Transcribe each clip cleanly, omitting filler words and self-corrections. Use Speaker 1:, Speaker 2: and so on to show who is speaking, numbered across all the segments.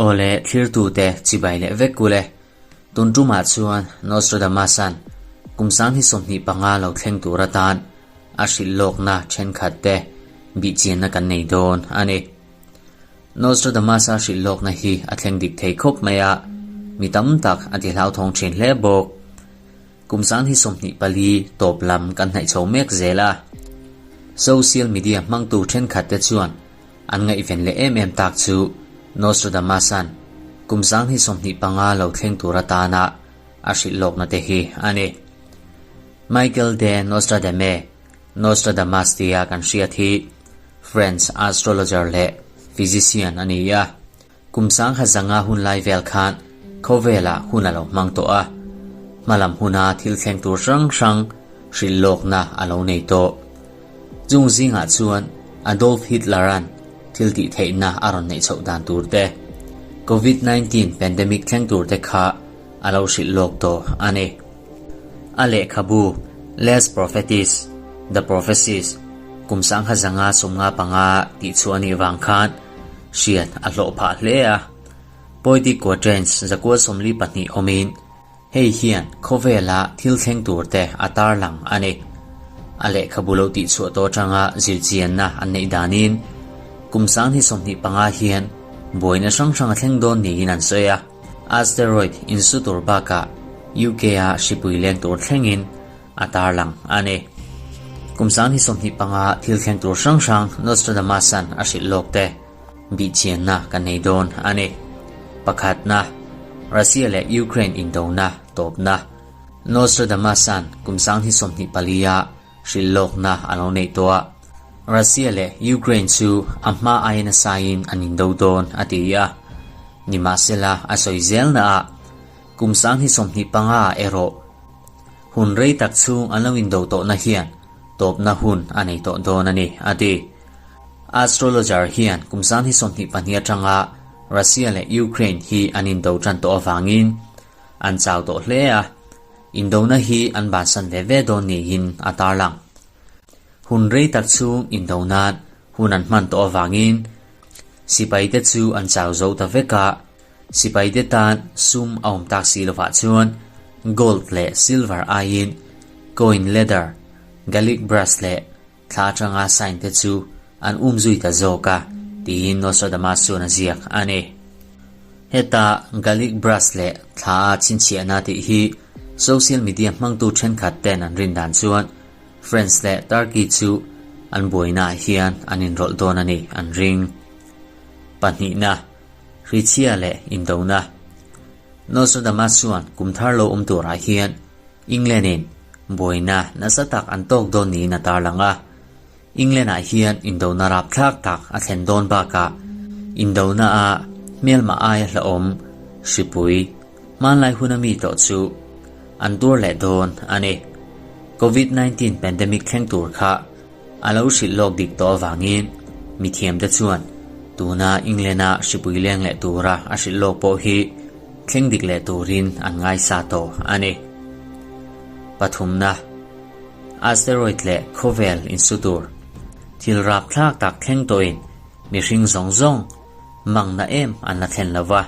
Speaker 1: Aw le, thlirtute chibai leh vek kul e. Tun tumah chuan Nostradamus-a'n kum 2025 lo thleng tur atan a hrilh lawkna thenkhat te bihchianna kan nei dawn a ni. Nostradamus-a hrilh lawkna hi a thleng dik thei khawp mai a, mi tam tak a ti hlauthawng thin hle bawk. Kum 2024 tawp lam kan hnaih chho mek zel a, social media hmangtu thenkhat te chuan an ngaihven leh em em tak chu Nostradamus-a'n kum 2025 lo thleng tur atana a hrilh lawkna te hi a ni. Michael de Nostradame, Nostradamus tia kan hriat hi French astrologer leh physician a ni a. Kum 1005 hun lai vel khan khawvelah hun a lo hmang tawh a, hmalam huna thil thleng tur hrang hrang hrilh lawkna a lo nei tawh. Chung zingah chuan Adolf Hitler-a'n thil tih theihna a rawn neih chhoh dan tur te, Covid 19 pandemic thleng tur te kha a lo hrilh lawk tawh a ni. A lehkhabu Les Propheties, The Prophecies, kum 1995 tih chhuah a nih vang khan hriat a hlawh phah hle a. Poetic Quatrains 142 awmin hei hian khawvela thil thleng turte a tarlang a ni. A lehkhabu lo tih chhuah tawh atanga zirchianna an neih danin kum 2025 hian buaina hrang hrang a thleng dawn niin an sawi a. Asteroid insu tur bakah UK-a hripui leng tur thlengin a tarlang a ni. Kum 2025 thil thleng tur hrang hrang Nostradamus-a'n a hrilh lawk te bihchianna kan nei dawn a ni. Pakhatna, Russia leh Ukraine indona tawpna. Nostradamus-a'n kum 2024-a hrilh lawkna a lo neih tawh a, Russia leh Ukraine chu a hma aia nasain an indo dawn a ti a. Nimahsela a sawi zelnaah kum 2025 erawh hun rei tak chhung an lo indo tawhna hian tawpna hun a nei tawh dawn a ni, a ti. Astrologer hian kum 2022 atanga Russia leh Ukraine hi an indo tan tawh avangin an chau tawh hle a, indona hi an bansan ve ve dawn niin a tarlang. Hun rei tak chhung indo nan hun an hman tawh avangin sipaite chu an chau zo ta vek a, sipaite tan sum a awm tak si lovah chuan gold leh silver aiin coin leather, Gallic brass leh thla atanga sign te chu an um zui ta zawk a, tiin Nostradamus chuan a ziak a ni. Heta Gallic brass leh thla a chhinchhiahna tih hi social media hmangtu thenkhat ten an rin dan chuan France leh Turkey chu an buainaah hian an inrawlh dawn a ni an ring. Pahnihna, Hrichhia leh Indona. Nostradamus chuan kum thar lo awm turah hian England-in buaina nasa tak an tawk dawn niin a tarlang a. England-ah hian indona rapthlak tak a thlen dawn bakah indona-a hmelma aia hlauhawm hripui hmanlai huna mi tawh chu an tur leh dawn a ni. Covid 19 pandemic thleng tur kha a lo hrilh lawk dik tawh avangin mithiamte chuan tuna England-a hripui leng leh tura a hrilh lawk pawh hi thleng dik leh turin an ngaisa tawh a ni. Pathumna, Asteroid leh khawvel insu tur thil rapthlak tak thleng tawhin mihring zawng zawng mangna em an la thlen lo va,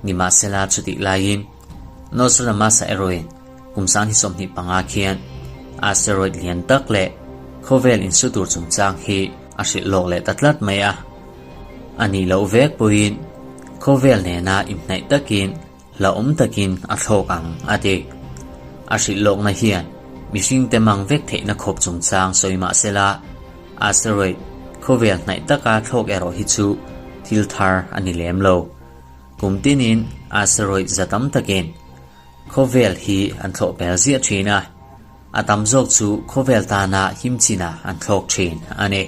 Speaker 1: nimahsela chutih laiin Nostradamus-a erawhin kum 2025 khian asteroid lian tak leh khawvel insu tur chungchang hi a hrilh lawk leh ta tlat mai a. A nih loh vek pawhin khawvel nena inhnaih takin hlauhawm takin a thlawk ang, a ti. A hrilh lawkna hian mihringte mang vek theihna khawp chungchang sawi mah sela, asteroid khawvel hnaih taka thlawk erawh hi chu thil thar a ni lem lo. Kum tinin asteroid za tam takin khawvel hi an thlawh pel ziah thin a, a tam zawk chu khawvel tana him chinah an thlawk thin a ni.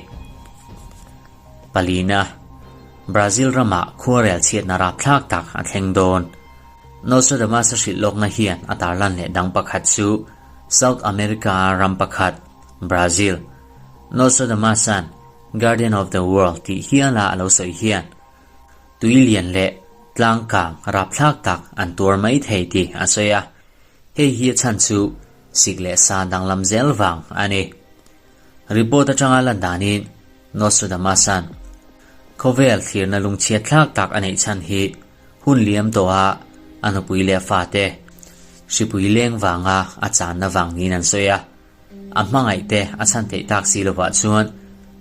Speaker 1: Palina, Brazil ramah khuarel chhiatna rapthlak tak a thleng dawn. Nostradamus-a hrilh lawkna hian a tarlan leh dang pakhat chu South America-a ram pakhat, Brazil. Nostradamus-a'n Guardian of the World tih hiala a lo sawi hian tui lian leh tlang kang rapthlak tak an tuar mai thei tih a sawi a. Hei hi a chhan chu sik leh sa danglam zel vang a ni. Report atanga lan danin Nostradamus-a'n. Khawvel thlirna lungchhiat thlak tak a neih chhan hi hun liam tawha a nupui leh fate hripui leng vanga a channa vang niin an sawi a. A hmangaihte a chhan theih tak si lovah chuan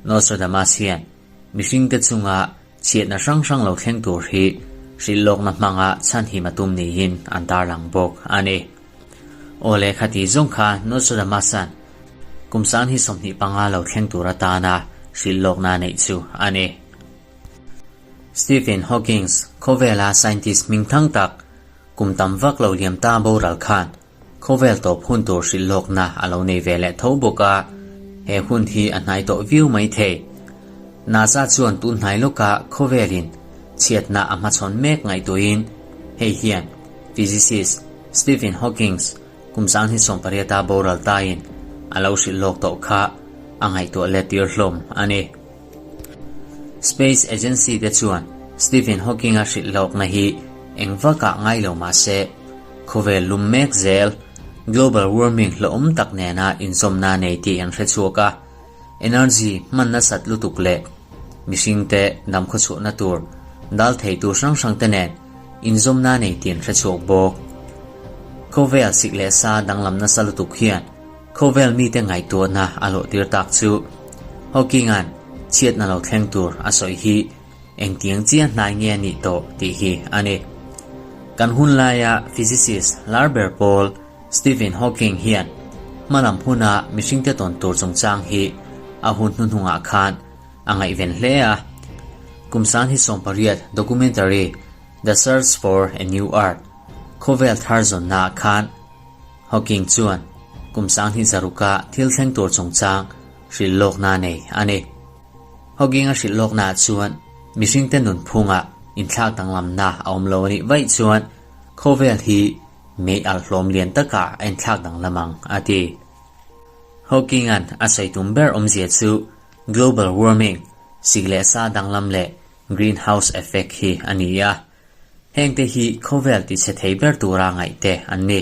Speaker 1: Nostradamus hian mihringte chunga chhiatna hrang hrang lo thleng tur hi hrilhlawkna hmanga chhanhim a tum niin an tarlang bawk a ni. Aw le khati zawng kha Nostradamus-a'n kum sanghi 25 lo thleng tur atana hrilhlawkna a neih chu a ni. Stephen Hawkings khawvela scientist hmingthang tak kum tam vak lo liam ta boral khan Khawvel tawp hun tur hrilhlawkna a lo nei ve leh tho bawk a, he hun hi a hnai tawh viau mai thei. NASA chuan tun hnai lawkah khawvelin chhiatna a hmachhawn mek ngaihtuahin hei hian physicist Stephen Hawkings kum 18 a boral taiin a lo hrilhlawk tawh kha a ngaihtuah let tir hlawm a ni. Space Agency te chuan Stephen Hawking-a hrilhlawkna hi eng vakah ngai lo mah se, khawvel lum mek zel, global warming hlauhawm tak nena inzawmna nei tih an hre chhuak a, energy hman nasat lutuk leh mihringte damkhawchhuahna tur dal thei tur hrang hrangte nen inzawmna nei tih an hre chhuak bawk. Khawvel sik leh sa danglam nasa lutuk hian Khawvel mite ngaihtuahna a lawhtir tak chu Hawking-a'n chhiatna lo thleng tur a sawi hi engtiang chiah hnai nge a nih tawh tih hi a ni. Kan hun laia physicist lar ber pawl Stephen Hawking hian hmalam huna mihringte tawn tur chungchang hi a hun hnuhnungah khan a ngaihven hle a. Kum 18 documentary The Search for a New Earth, Khawvel Thar Zawnnaah khan Hawking chuan kum 2006-a thil thleng tur chungchang hrilh lawkna a nei a ni. Hawking-a hrilh lawknaah chuan mihringte nunphungah inthlak danglamna a awm lo a nih vaih chuan khawvel hi mei alh hlawm lian takah a inthlak danglam ang a ti. Hawking-a'n a sawi tum ber awmzia chu global warming, sik leh sa danglam leh greenhouse effect hi a ni a. Hengte hi khawvel tichhe thei ber tura ngaihte an ni.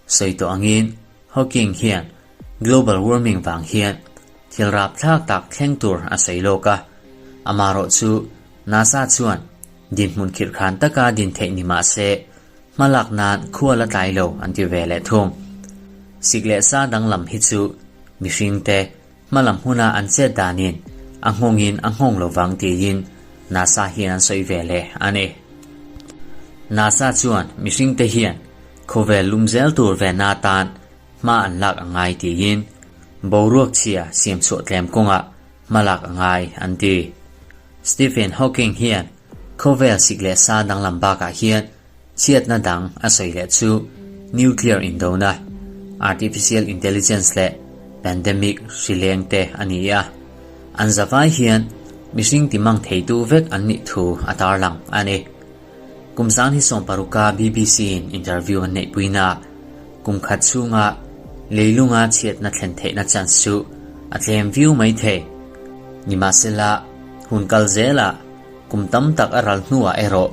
Speaker 1: Sawi tawh angin Hawking hian global warming vang hian thil rapthlak tak thleng tur a sawi lawk a, amaherawh chu NASA chuan dinhmun khirhkhan taka din theih ni mah se hmalak nan khua la tlai lo an ti ve leh thung. Sik leh sa danglam hi chu mihringte Hmalam huna an chet danin a nghawngin a nghawng lo vang tiin NASA hian an sawi ve leh a ni. NASA chuan mihringte hian khawvel lum zel tur ve na tan hma an lak a ngai tiin boruak chhia siam chhuah tlem kawngah hma lak a ngai an ti. Stephen Hawking hian khawvel sik leh sa danglam bakah hian Chhiatna dang a sawi leh chu nuclear indona, artificial intelligence leh pandemic hrileng te a ni a. An zavai hian mihring timang theitu vek an nih thu a tarlang a ni. Kum 2016-a BBC-in interview an neihpuinaah kum khat chhunga leilunga chhiatna thlen theihna chance chu a tlem viau mai thei. Nimahsela, hun kal zelah kum tam tak a ral hnuah erawh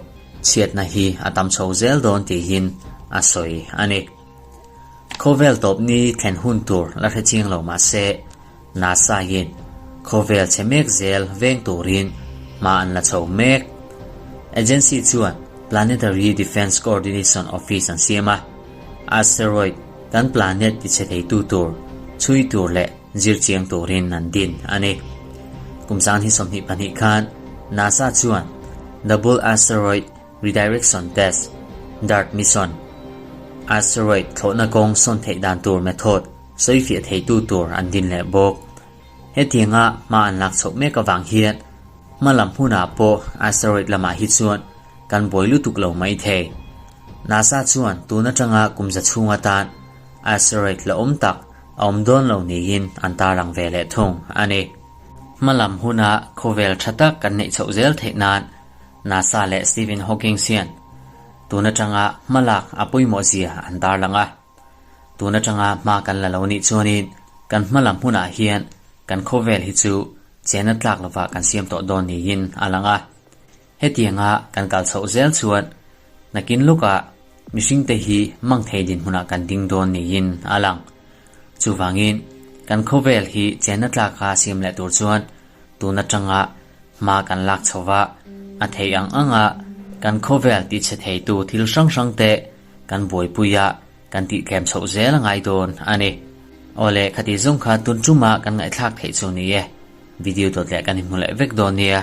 Speaker 1: Chhiatna hi a tam chho zel dawn tihin a sawi a ni. Khawvel tawp ni thlen hun tur la hre chiang lo mah se, NASA in khawvel chhe mek zel veng turin hma an la chho mek. Agency chuan Planetary Defense Coordination Office an siam a, asteroid kan planet tichhe theitu tur chhui tur leh zir chiang turin an din a ni. Kum 2022 khan NASA chuan Double Asteroid Redirection Test, dart Mission, asteroid thlawhna kawng sawn theih dan tur method sawifiah theitu tur an din leh bawk. Hetianga hma an lak chhoh mek avang hian hma lam hunah pawh asteroid lamah hi chuan kan buai lutuk lo mai thei. NASA chuan tun atanga kum za chhung atan asteroid la awm tak a awm dawn lo niin an tarlang ve leh thung a ni. Hmalam huna khawvel tha tak kan neih chhoh zel theih nan NASA leh Stephen Hawking hian tun atanga hmalak a pawimawh zia an tarlang a. Tun atanga hma kan la lo nih chuanin kan hmalam hunah hian kan khawvel hi chu chena tlak lovah kan siam tawh dawn niin a lang a. Hetianga kan kal chhoh zel chuan nakin lukah mihringte hi mang thei dinhmunah kan ding dawn niin a lang. Chuvangin, kan khawvel hi chenna tlaka siam leh tur chuan tun atanga Hma kan lak chho va, a theih ang anga kan khawvel tichhe theitu thil hrang hrang te kan buaipui a, kan tihtlem chhoh zel a ngai dawn a ni. Awle, khati zawng kha tun ṭuma kan ngaihthlak theih chu ni e. Video dawt leh kan inhmu leh vek dawn nia.